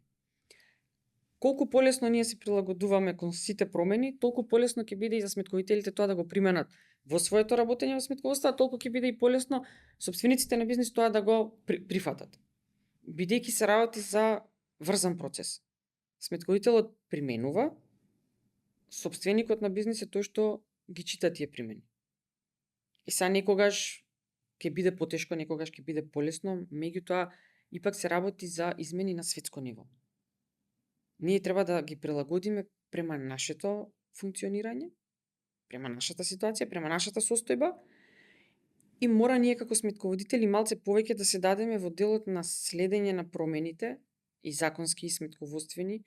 Колку полесно ние се прилагодуваме кон сите промени, толку полесно ќе биде и за сметковителите тоа да го применат во своето работење во сметководство, а толку ќе биде и полесно сопствениците на бизнис тоа да го прифатат. Бидејќи се работи за врзан процес. Сметковителот применува, сопственикот на бизнис е тој што ги чита тие примени. И са некогаш ќе биде потешко, некогаш ќе биде полесно, меѓутоа ипак се работи за измени на светско ниво. Ние треба да ги прилагодиме према нашето функционирање, према нашата ситуација, према нашата состојба и мора ние како сметководители малце повеќе да се дадеме во делот на следење на промените и законски и сметководствени,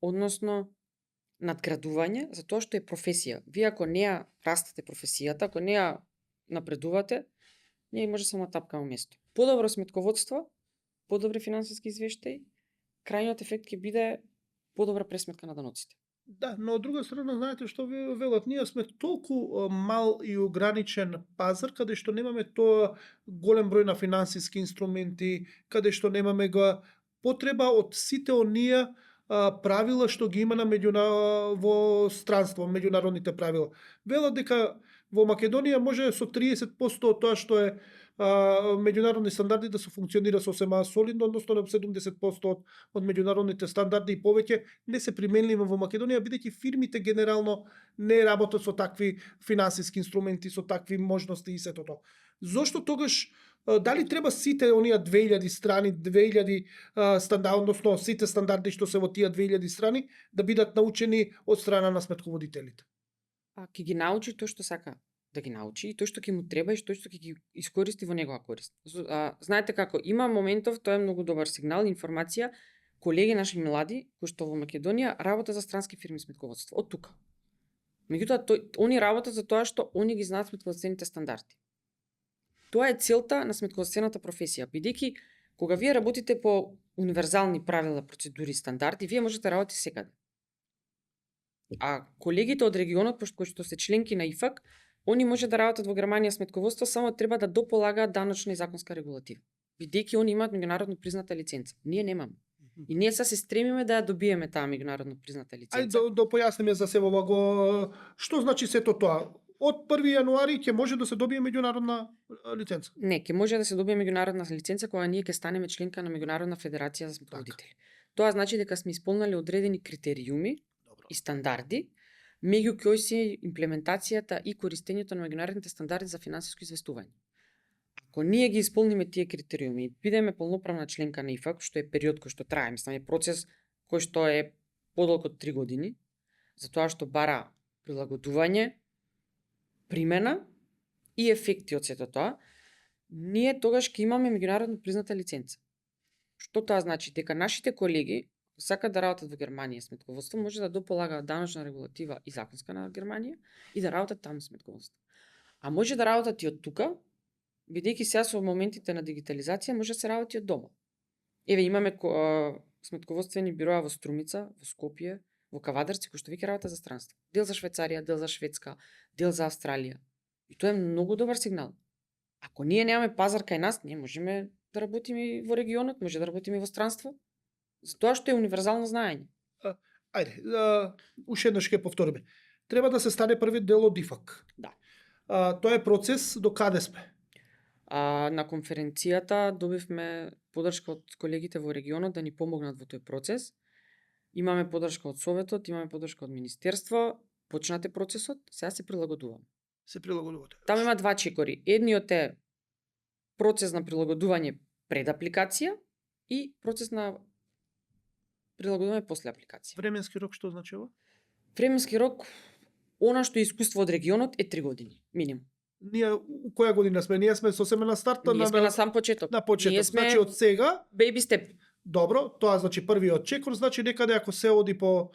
односно надградување, за тоа што е професија. Вие ако не ја растете професијата, ако не ја напредувате, ние може само тапкаме место. Подобро сметководство, подобри финансиски извештаи, крајниот ефект ќе биде подобра пресметка на даноците. Да, но од друга страна, знаете што ви велат, ние сме толку мал и ограничен пазар, каде што немаме тоа голем број на финансиски инструменти, каде што немаме потреба од сите оние правила што ги има во странство, меѓународните правила. Велат дека во Македонија може со 30% од тоа што е меѓународни стандарди да се функционира сосема солидно, односно 70% од меѓународните стандарди и повеќе не се применливи во Македонија, бидејќи фирмите генерално не работат со такви финансиски инструменти, со такви можности и сето тоа. Зошто тогаш дали треба сите оние 2000 страни, 2000 стандарди, односно сите стандарди што се во тие 2000 страни да бидат научени од страна на сметководителите? Ќе ги научи тој што сака да ги научи и тој што ќе му треба и тој што ќе ги искористи во негова корист. Знаете како, има моментов, тоа е многу добар сигнал, информација, колеги наши млади, кои што во Македонија работат за странски фирми сметководство, од тука. Меѓутоа, они работат за тоа што они ги знаат сметководствените стандарди. Тоа е целта на сметководствената професија, бидејќи кога вие работите по универзални правила, процедури, стандарди, вие можете да работите секаде. А колегите од регионот, кои што се членки на ИФАК, они може да работат во Германија сметководство, само треба да дополагаат даночна и законска регулатива. Бидејќи они имаат меѓународно призната лиценца. Ние немаме. И ние се стремиме да ја добиеме таа меѓународно призната лиценца. Ајде да појасниме за себе го што значи сето тоа. Од 1 јануари ќе може да се добие меѓународна лиценца. Не, ќе може да се добие меѓународна лиценца кога ние ќе станеме членка на Меѓународна федерација за сметководители. Тоа значи дека сме исполнали одредени критериуми и стандарди, меѓу кои се имплементацијата и користењето на меѓународните стандарди за финансиско известување. Ако ние ги исполниме тие критериуми и бидеме полноправна членка на ИФАК, што е период кој што трае, мислам е процес кој што е подолг од 3 години, затоа што бара прилагодување, примена и ефекти од сето тоа, ние тогаш ќе имаме меѓународно призната лиценца. Што тоа значи? Дека нашите колеги сакаат да работат во Германија сметководство, може да дополагаат даночна регулатива и законска на Германија и да работат таму сметководство. А може да работат и од тука, бидејќи сега со моментите на дигитализација може да се работи од дома. Еве имаме сметководствени бироа во Струмица, во Скопје, во Кавадарци, кои што веќе работат за странство. Дел за Швајцарија, дел за Шведска, дел за Австралија. И тоа е многу добар сигнал. Ако ние немаме пазар кај нас, ние можеме да работиме и во регионот, може да работиме и во странство. Затоа што е универзално знаење. Ајде, уште еднаш ќе повториме. Треба да се стане првиот дел од ИФАК. Да. Тоа е процес до каде сме? На конференцијата добивме поддршка од колегите во регионот да ни помогнат во тој процес. Имаме поддршка од Советот, имаме поддршка од Министерство, почнате процесот, сега се прилагодуваме. Се прилагодувате. Таму има 2 чекори. Едниот е процес на прилагодување пред апликација и процес на прилагодување после апликација. Временски рок што значува? Временски рок, она што е искуство од регионот е 3 години, минимум. Ние у која година сме? Ние сме сосема на старта Ние сме на сам почеток. На почеток. Ние сме Значи од сега baby step. добро, тоа значи првиот чекор, значи некаде ако се оди по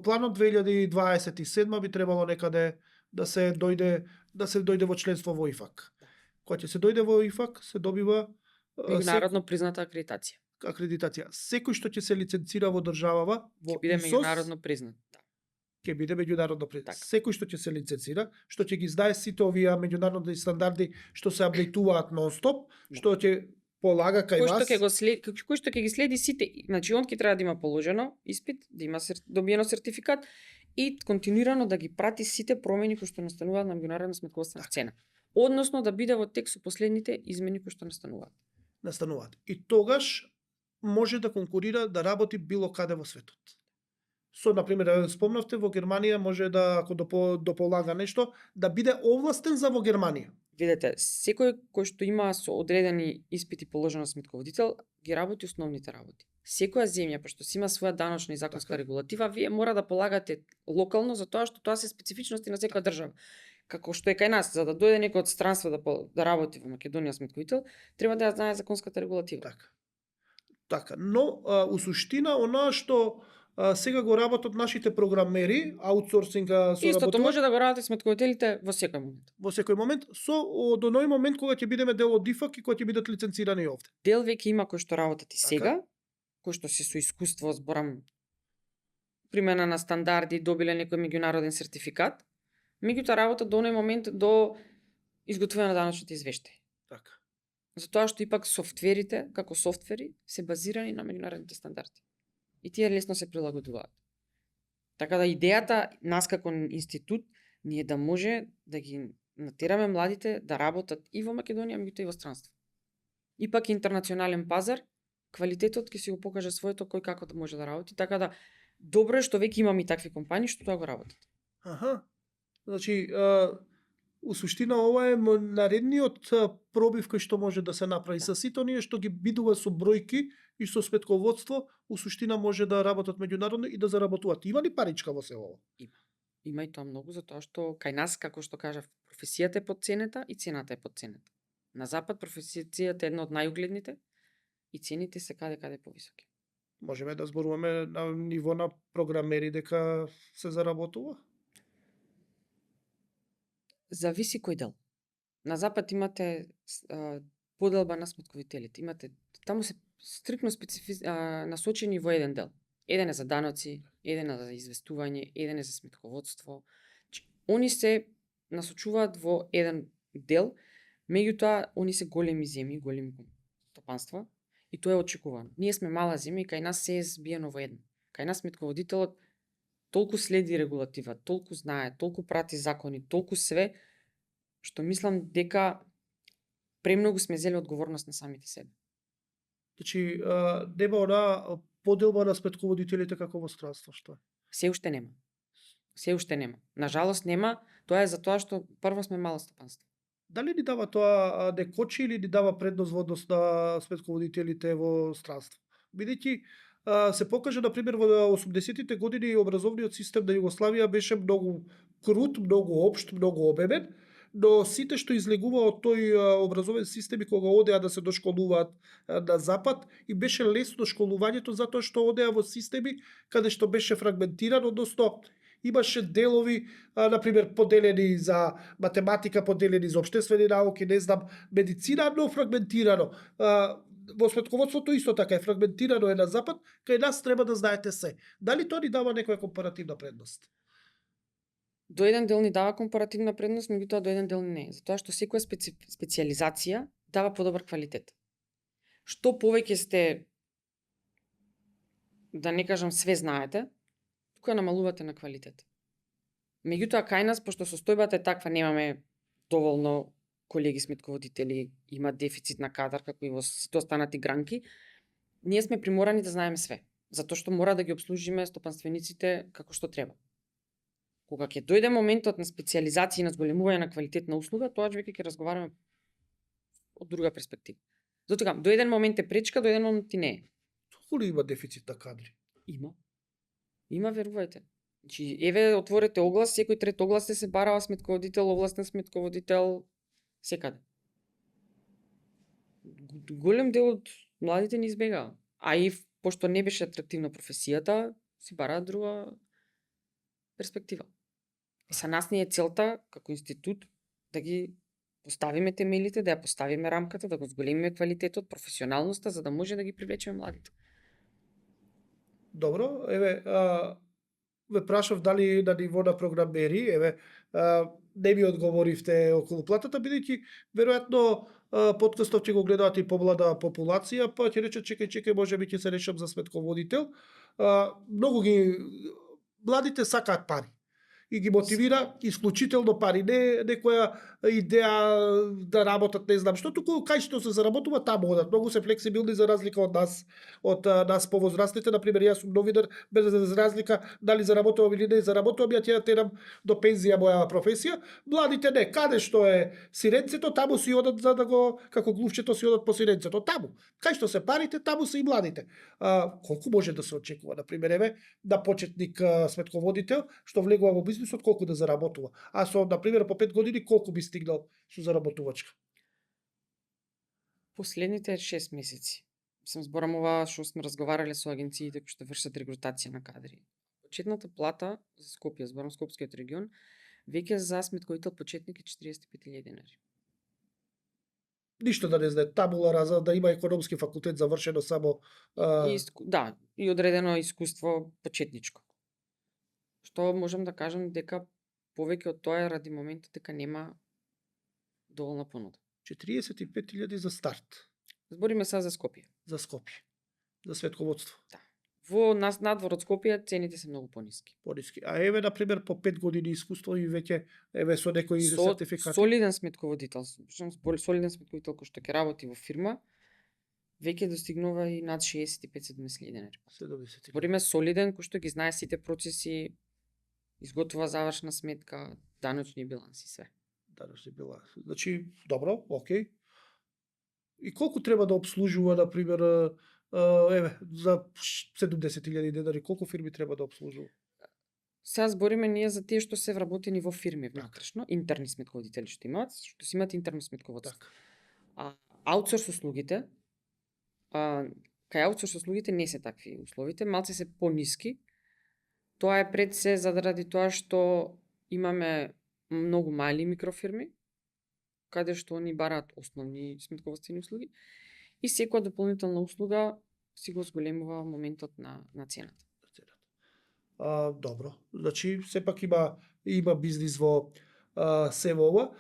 планот 2027 би требало некаде да се дојде во членство во ИФАК. Кога ќе се дојде во ИФАК, се добива Меѓународно призната акредитација. акредитација. Секој што ќе се лиценцира во државава, во Ќе биде ИСОС, меѓународно признат. Да. ќе биде меѓународно признат. Така. Секој што ќе се лиценцира, што ќе ги знае сите овие меѓународни стандарди што се апдейтуваат нон-стоп, што ќе полага кај вас. Кој што ќе ги следи сите, значи он ќе треба да има положено испит, да има добиено сертификат и континуирано да ги прати сите промени кои што настануваат на меѓународна сметководствена сцена. Односно да биде во тек со последните измени кои што настануваат. И тогаш може да конкурира да работи било каде во светот. Со, например, спомнавте, во Германија може да, ако дополага нешто, да биде овластен за во Германија. Видете, секој кој што има со одредени испити положено сметководител, ги работи основните работи. Секоја земја, пошто си има своја даночна и законска регулатива, вие мора да полагате локално, затоа што тоа се специфичности на секоја држава. Како што е кај нас, за да дојде некој од странство да работи во Македонија сметковител, треба да ја знае законската регулатива. Така. Но, у суштина, она што сега го работат нашите програмери, аутсорсинга со Истото може да го работат сметковителите во секој момент. Во секој момент, до оној момент кога ќе бидеме дел од ИФАК и кога ќе бидат лиценцирани овде. Дел веќе има кои што работат и Така. сега, кои што се со искуство, зборам, примена на стандарди, добиле некој меѓународен сертификат, меѓутоа работат до оној момент до изготвување на даночните извештаи. Така. Затоа што ипак софтверите, како софтвери, се базирани на меѓународните стандарди. И тие лесно се прилагодуваат. Така да идејата нас како институт ни е да може да ги натераме младите да работат и во Македонија, меѓутоа и во странство. Ипак интернационален пазар, квалитетот ќе си го покаже своето кој како да може да работи, така да добро е што веќе имаме и такви компании што тоа го работат. Аха. Значи, у суштина ова е наредниот пробив кој што може да се направи. Да. Со сите оние што ги бидува со бројки и со сметководство, у суштина може да работат меѓународно и да заработуваат. Има ли паричка во се ова? Има и тоа многу, затоа што кај нас, како што кажав, професијата е подценета и цената е подценета. На запад професијата е една од најугледните и цените се каде повисоки. Можеме да зборуваме на ниво на програмери дека се заработува? Зависи кој дел. На запад имате поделба на сметковителите. Имате таму се стрикно насочени во еден дел. Еден е за даноци, еден е за известување, еден е за сметководство. Они се насочуваат во еден дел, меѓутоа они се големи земји, големи стопанства и тоа е очекувано. Ние сме мала земја и кај нас се е збиено во едно. Кај нас сметководителот толку следи регулатива, толку знае, толку прати закони, толку све, што мислам дека премногу сме зели одговорност на самите себе. Значи, нема она поделба на сметководителите како во странство, што е? Се уште нема. Се уште нема. Нажалост нема, тоа е затоа што прво сме мало стопанство. Дали ни дава тоа не кочи или ни дава предност во однос на сметководителите во странство? Бидејќи се покажа, например, во 80-тите години образовниот систем на Југославија беше многу крут, многу општ, многу обемен, но сите што излегува од тој образовен систем и кога одеа да се дошколуваат на запад, и беше лесно школувањето затоа што одеа во системи каде што беше фрагментиран, односно имаше делови, например, поделени за математика, поделени за општествени науки, не знам, медицина, но фрагментирано. Во сметководството исто така е фрагментирано е на запад, кај нас треба да знаете се. Дали тоа ни дава некоја компаративна предност? До еден дел ни дава компаративна предност, меѓутоа до еден дел не е. Затоа што секоја специјализација дава подобар квалитет. Што повеќе сте, да не кажам све знаете, тука намалувате на квалитет. Меѓутоа кај нас, пошто состојбата е таква, немаме доволно колеги сметководители, има дефицит на кадар, како и во сите останати гранки, ние сме приморани да знаеме све, затоа што мора да ги обслужиме стопанствениците како што треба. Кога ќе дојде моментот на специјализација и на зголемување на квалитет на услуга, тоа веќе ќе разговараме од друга перспектива. Затоа до еден момент е пречка, до еден момент и не е. Коли има дефицит на кадри? Има. Има, верувајте. Значи, еве, отворете оглас, секој трет оглас се барава сметководител, овластен сметководител, секаде. Голем дел од младите ни избегаа. А и пошто не беше атрактивна професијата, си бараат друга перспектива. И са нас ни е целта, како институт, да ги поставиме темелите, да ја поставиме рамката, да го зголемиме квалитетот, професионалноста, за да може да ги привлечеме младите. Добро, еве, ве прашав дали на ниво на програмери, еве, не ми одговоривте околу платата, бидејќи веројатно подкастот ќе го гледаат и помлада популација, па ќе речат чекај, можеби ќе се решам за сметководител. Многу ги младите сакаат пари и ги мотивира исклучително пари, не некоја идеја да работат не знам што, туку кај што се заработува таму одат. Многу се флексибилни за разлика од нас повозрастните. Например, јас сум новинар, без разлика дали заработувам или не заработувам, ја ќе терам до пензија моја професија. Младите не, каде што е сиренцето, таму си одат за да го, како глувчето си одат по сиренцето, таму. Кај што се парите, таму се и младите. Колку може да се очекува, например, еве, да почетник сметководител што влегува во бизнисот, колку да заработува? А со, например, по 5 години колку би стигнал со заработувачка? Последните 6 месеци. Сам зборам ова што сме разговарале со агенциите кои што вршат регрутација на кадри. Почетната плата за Скопје, зборам Скопскиот регион, веќе за сметковител почетник е 45.000 денари. Ништо да не знае, табула раза, да има економски факултет завршено само... Да, и одредено искуство почетничко. Што можам да кажам дека повеќе од тоа е ради моментот дека нема доволна понуда. 45.000 за старт. Збориме сега за Скопје. За Скопје. За светководство. Да. Во надвор од Скопје цените се многу пониски. Пониски. А еве на пример по 5 години искуство и веќе еве со некои Со сертификати. солиден сметководител, солиден сметководител кој што ќе работи во фирма, веќе достигнува и над 65-70 денари. 70. Збориме солиден кој што ги знае сите процеси, изготвува завршна сметка, даночни биланси, све. Даночни биланси. Значи, добро, окей. И колку треба да обслужува, на пример, еве, за 70.000 денари, колку фирми треба да обслужува? Сега збориме ние за тие што се вработени во фирми внатрешно, интерни сметководители што имаат, што си имаат интерно сметководство. Така. А аутсорс услугите, кај аутсорс услугите не се такви условите, малце се пониски. Тоа е пред се заради тоа што имаме многу мали микрофирми, каде што они бараат основни сметководствени услуги и секоја дополнителна услуга си го зголемува моментот на цената. Добро. Значи, сепак има бизнис во се во ова.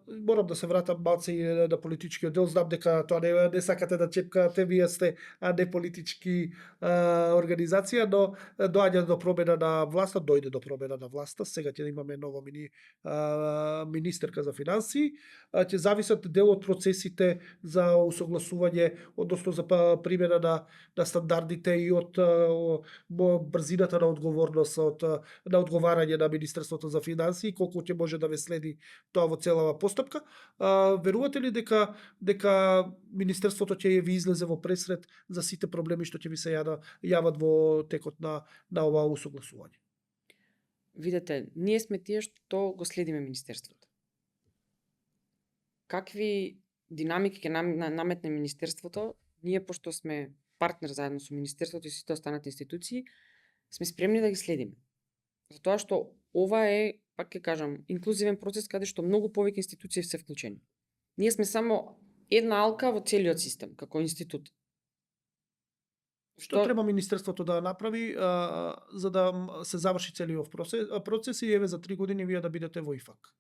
Морам да се вратам малце и на политичкиот дел. Знам дека тоа не сакате да чепкате, вие сте не политички организација, но доаѓа до промена на власта, дојде до промена на власта. Сега ќе имаме нова министерка за финансии. Ќе зависат дел од процесите за усогласување, односно за примена на стандардите и од брзината на одговорност, на одговарање на Министерството за финансии, колку ќе може да ве следи тоа во целава постапка. Верувате ли дека Министерството ќе ви излезе во пресред за сите проблеми што ќе ви се јават во текот на ова усогласување? Видете, ние сме тие што го следиме Министерството. Какви динамики ќе наметне Министерството, ние пошто сме партнер заедно со Министерството и сите останати институции, сме спремни да ги следиме. Затоа што ова е, пак ќе кажам, инклузивен процес каде што многу повеќе институции се вклучени. Ние сме само една алка во целиот систем, како институт. Што треба Министерството да направи за да се заврши целиот процес и еве за 3 години вие да бидете во ИФАК?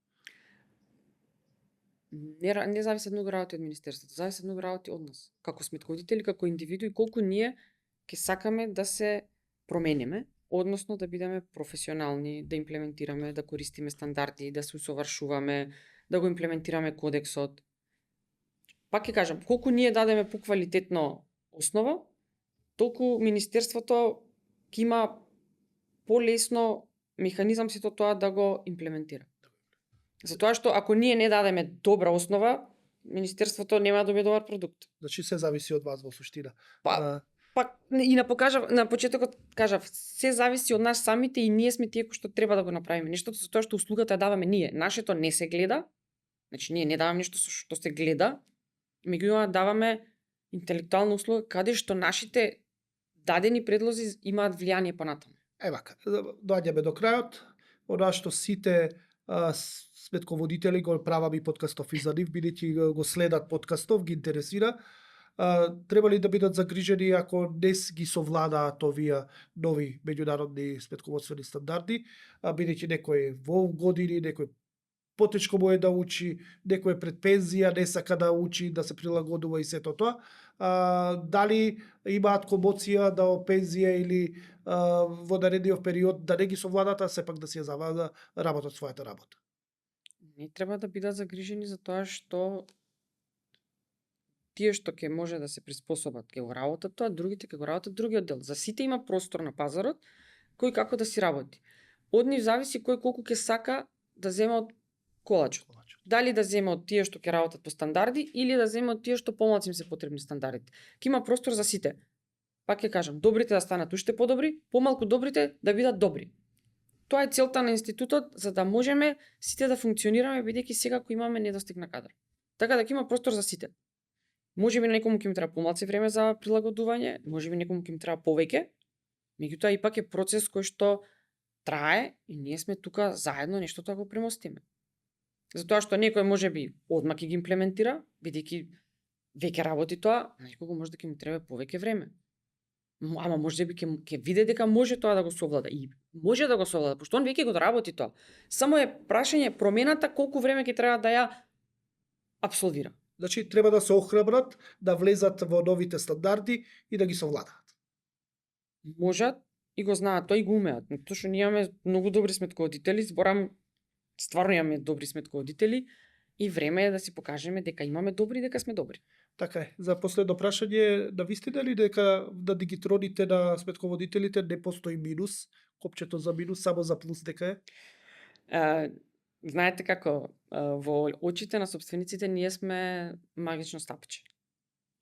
Не зависи многу работи од Министерството, зависи многу работи од нас, како сметководители, како индивидуи, колку ние ќе сакаме да се промениме, односно да бидеме професионални, да имплементираме, да користиме стандарди, да се усовршуваме, да го имплементираме кодексот. Пак ќе кажам, колку ние дадеме поквалитетно основа, толку Министерството ќе има полесно механизам сето тоа да го имплементира. Затоа што ако ние не дадеме добра основа, Министерството нема да добие добар продукт. Значи се зависи од вас во суштина. Пак и на почетокот кажав, се зависи од нас самите и ние сме тие кои што треба да го направиме. Нештото за тоа што услугата ја даваме ние. Нашето не се гледа. Значи ние не даваме нешто што се гледа. Меѓутоа даваме интелектуална услуга каде што нашите дадени предлози имаат влијание понатаму. Вака, доаѓаме до крајот. Она што сите сметководители го правам и подкастов и за нив, бидејќи го следат подкастов, ги интересира. Треба ли да бидат загрижени ако не ги совладаат овие нови меѓународни сметководствени стандарди, бидејќи некој во години, некој потешко му е да учи, некој е пред пензија, не сака да учи, да се прилагодува и сето тоа. Дали имаат комоција да во пензија или во наредниот период да не ги совладат, а сепак да си ја работат својата работа? Не треба да бидат загрижени за тоа што тие што ќе може да се приспособат ќе го работат тоа, другите ќе го работат другиот дел. За сите има простор на пазарот кој како да си работи. Од нив зависи кој колку ќе сака да зема од колачот. Дали да зема од тие што ќе работат по стандарди или да зема од тие што помалку им се потребни стандардите. Ќе има простор за сите. Пак ќе кажам, добрите да станат уште подобри, помалку добрите да бидат добри. Тоа е целта на институтот, за да можеме сите да функционираме, бидејќи сега кој имаме недостиг на кадар. Така да ќе има простор за сите. Можеби некому ќе им треба помалку време за прилагодување, можеби некому ќе им треба повеќе, меѓутоа ипак е процес кој што трае и ние сме тука заедно нешто да го премостиме. Затоа што некој можеби одма ќе ги имплементира, бидејќи веќе работи тоа, а некој може да ќе му треба повеќе време. Ама можеби ќе види дека може тоа да го совлада и може да го совлада, пошто он веќе го работи тоа. Само е прашање промената колку време ќе треба да ја апсолвира. Значи треба да се охрабрат, да влезат во новите стандарди и да ги совладаат. можат и го знаат, тој и го умеат. Но тоа што ние имаме многу добри сметководители, зборам, стварно имаме добри сметководители и време е да си покажеме дека имаме добри и дека сме добри. Така е. За последно прашање, да вистина ли дека на дигитроните на сметководителите не постои минус, копчето за минус, само за плюс дека е? Знаете како, во очите на собствениците ние сме магично стапче.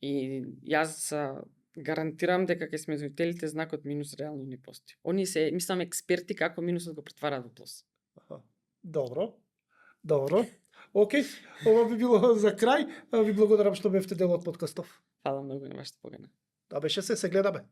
И јас гарантирам дека кај сметководителите знакот минус реално не постои. Они се, мислам, експерти како минусот го претвараат во плюс. Аха. Добро. Добро. Океј, ова би било за крај. Ви благодарам што бевте дел од подкастов. Фала многу на вашата покана. Да беше се гледаме.